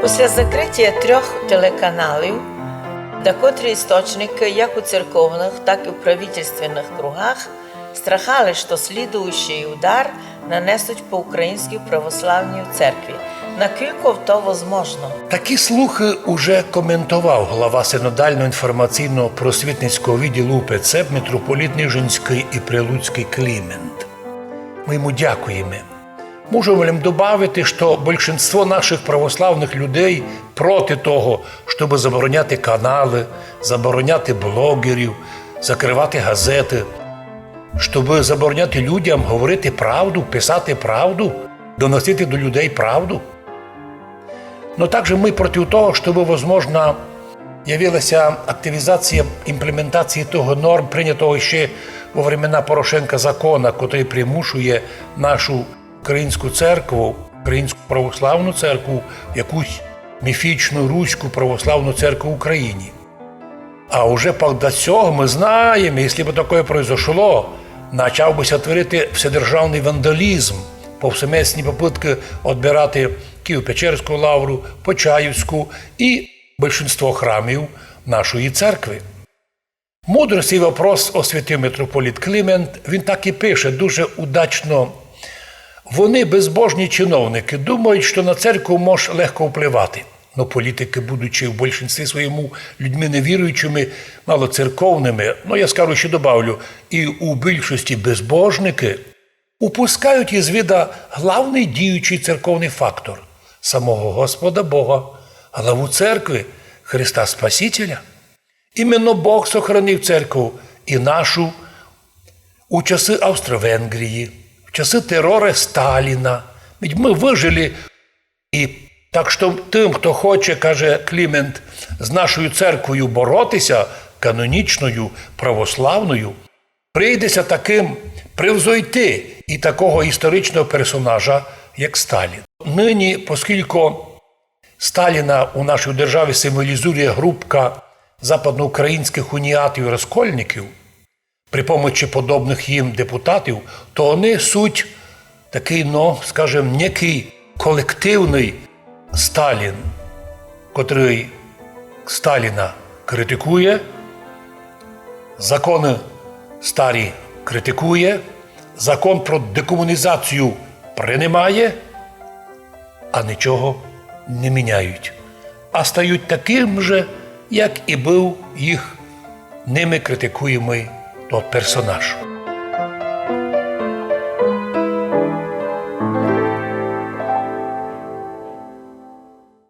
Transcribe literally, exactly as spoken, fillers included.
Після закрытя трьох телеканалів дакотрі істочникы, як у церковных, так і в правительственных кругах, страхали, што слідуючый удар нанесуть по українській православній церкві. Накілько то возможно? Такі слухи уже коментовав глава синодально-інформаційно-просвітницького відділу УПЦ митрополіт Нижинськый і Прилуцькый Клімент. Мы йому дякуєме. Можу лем добавити, што большинство нашых православных людей проти того, щоб забороняти каналы, забороняти блогерів, закрывати газеты, щоб забороняти людям говорити правду, писати правду, доносити до людей правду. Но также мы проти того, щоб, возможно, явилася активізація імплементації того норм, прийнятого ще во времена Порошенка закона, котрый примушує нашу українську церкву, українську православну церкву, в якусь міфічну руську православну церкву в Україні. А уже пак до сього мы знаєме, якщо бы такое произошло, начав бы ся творити вседержавный вандалізм, повсеместні попытки одбирати Києво-Печерську лавру, Почаївську і большинство храмів нашої церкви. Мудро сей вопрос освітив митрополіт Клімент, він так і пише, дуже удачно. Вони, безбожні чиновникы, думають, што на церкву мож легко впливати. Но політикы, будучи в большинстві своєму людьми невіруючыми, малоцерковными, но я скажу, ще добавлю, і у більшості безбожникы, упускають із вида главный діючый церковный фактор – самого Господа Бога, главу церкви, Христа Спасителя. Іменно Бог сохранив церкву і нашу у часы Австро-Венгрії, в часы терора Сталіна. Ведь мы выжили. І так што тым, хто хоче, каже Клімент, з нашою церквою бороти ся, канонічною, православною, прийде ся такым превзойти і такого історичного персонажа, як Сталін. Нині, поскілько Сталіна у нашій державі символізує групка западноукраїнськых уніатів і розкольників при помочі подобных їм депутатів, то они суть такый, ну, скажем, некый колективный Сталін, котрый Сталіна критикує, законы старі критикує, закон про декомунізацію принимає, а нічого не міняють, а стають такым же, як і быв їх ними критикуємый тот персонаж.